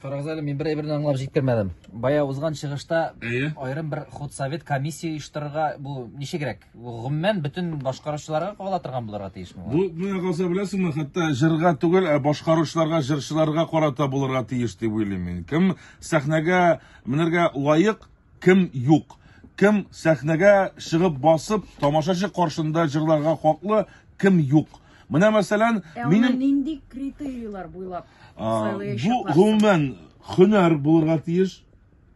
Карагыз әле, мин бер әйберне аңлап җиткермәдем. Бая узган чыгышта Әйе. аерым бер худсовет комиссия оештырырга бу ничегрәк? Бу гомумән бөтен башкаручыларга кагыла торган булырга тиешме? Бу миңа калса беләсеңме, хәтта җырга түгел, ә башкаручыларга, җырчыларга карата булырга тиеш дип уйлыйм мин. Кем сәхнәгә менергә лаек, кем юк. Кем сәхнәгә чыгып басып, тамашачы каршында җырларга хаклы, кем юк. Менә мәсәлән, Ә аны минем нинди критерийлар буйлап бу сайлаячаклар соң? гомумән һөнәр булырга тиеш.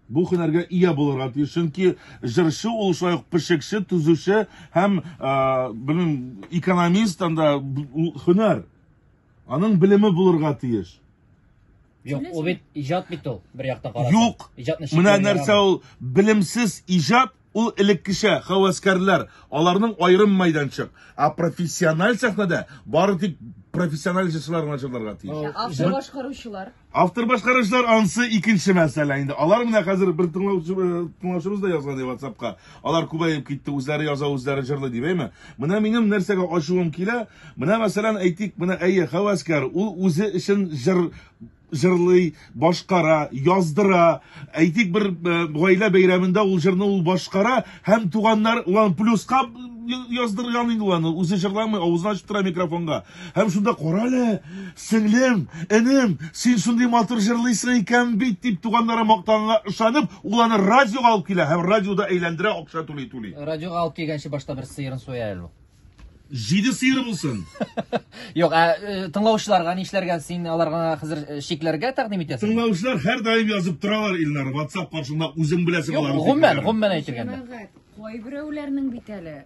Бу һөнәргә ия булырга тиеш. Чөнки җырчы ул шулай ук пешекче, төзүче һәм, белмим, экономист анда ул һөнәр. Аның белеме булырга тиеш. Юк, ул бит иҗат бит ул, бер яктан карасаң. Юк. Иҗатны Менә чикләргә нәрсә ярамый. ул белемсез иҗат, ул элеккечә һәвәскәрләр, аларның аерым мәйданчык. Ә профессиональ сәхнәдә бары тик профессиональ җырчылар гына җырларга тиеш. Ә автор башкаручылар? Автор башкаручылар ансы икенче мәсьәлә инде. Алар менә хәзер бер тыңлаучы, э, тыңлаучыбыз да язган ди WhatsApp-ка. Алар күбәеп китте, үзләре яза, үзләре җырлый дип, әйме? Менә минем нәрсәгә ачуым килә? Менә мәсәлән, әйтик, менә әйе, һәвәскәр, ул үзе өчен җыр җырлый, башкара, яздыра. Әйтик, бер э, гаилә бәйрәмендә ул җырны ул башкара һәм туганнар ул аны плюска яздырган инде ул аны. Үзе җырламый, авызын ачып тора микрофонга. Һәм шунда кара әле, сеңлем, энем, син шундый матур җырлыйсың икән бит дип туганнары мактанганга ышанып, ул аны радиога алып килә һәм радиода әйләндерә, акча түли-түли. Радиога алып килгәнче башта бер сыерын суя әле ул. Җиде сыер булсын. Юк, ә э, тыңлаучыларга нишләргә? Син аларга хәзер э, чикләргә тәкъдим итәсең? Тыңлаучылар һәрдаим язып торалар, Илнар, WhatsApp каршында үзең беләсең Юк, аларның гомумән, фикерләрен. гомумән әйтелгәндә. Җәмәгать, кайберәүләрнең бит әле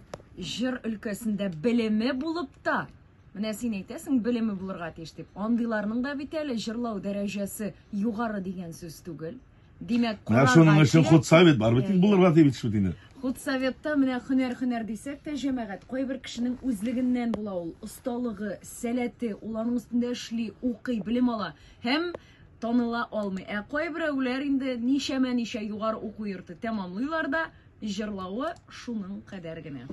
җыр өлкәсендә белеме булып та, менә син әйтәсең, белеме булырга тиеш дип. Андыйларның да бит әле җырлау дәрәҗәсе югары дигән сүз түгел. Димәк, Менә карарга шуның өчен кирәк. худсовет бар бит, Әйе. булырга тиеш бит инде. Худсоветта менә һөнәр-һөнәр дисәк тә, җәмәгать, кайбер кешенең үзлегеннән була ул, осталыгы, сәләте, ул аның өстендә эшли, укый, белем ала һәм таныла алмый. Ә кайберәүләр инде ничәмә-ничә югары уку йорты тәмамлыйлар да, җырлавы шуның кадәр генә.